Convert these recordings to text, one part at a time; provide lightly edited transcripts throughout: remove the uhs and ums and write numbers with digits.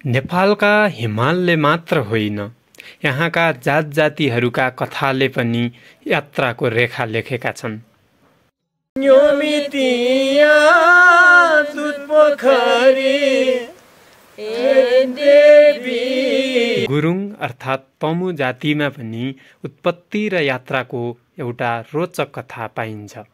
नेपालका हिमालले मात्र होइन, यहाँका जात जातिहरूका कथाले पनि यात्राको रेखा लेखेका छन्। गुरुङ अर्थात् तमु जातिमा पनि उत्पत्ति र यात्राको एउटा रोचक कथा पाइन्छ।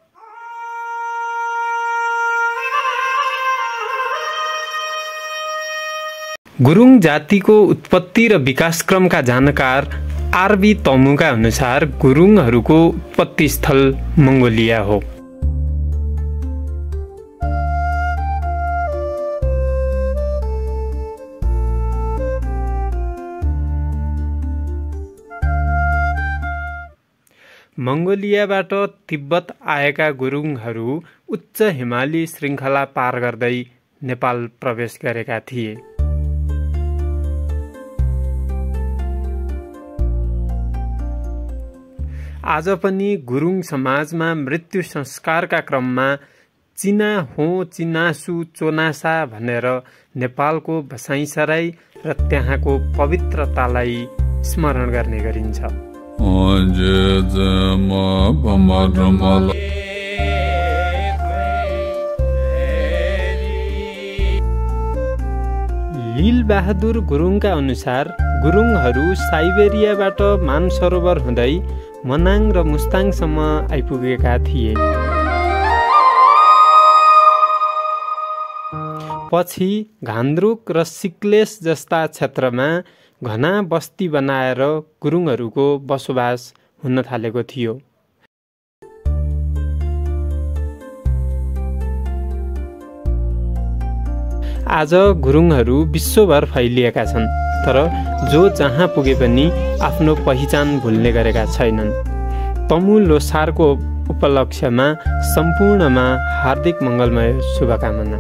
गुरुङ जातिको उत्पत्ति र विकासक्रमका जानकार आरबी तमुका अनुसार गुरुङहरूको उत्पत्ति स्थल मङ्गोलिया हो। मङ्गोलियाबाट तिब्बत आएका गुरुङहरू उच्च हिमाली श्रृङ्खला पार गर्दै नेपाल प्रवेश गरेका थिए। आज पनि गुरुङ समाजमा मृत्यु संस्कारका क्रममा चिना हो चिनासु चोनासा भनेर नेपालको बसाइसराई र त्यहाँको पवित्रतालाई स्मरण गर्ने गरिन्छ। लील बहादुर गुरुङका अनुसार गुरुङहरू साइबेरियाबाट मानसरोवर हुँदै मनाङ र मुस्ताङसम्म आइपुगेका थिए। पछि घान्द्रुक र सिक्लेस जस्ता क्षेत्रमा घना बस्ती बनाएर गुरुङहरूको बसोबास हुन थालेको थियो। आज गुरुङहरू विश्वभर फैलिएका छन्, तर जो जहाँ पुगे पनि आफ्नो पहिचान भुल्ने गरेका छैनन्। तमु लोसारको उपलक्ष्यमा सम्पूर्णमा हार्दिक मङ्गलमय शुभकामना।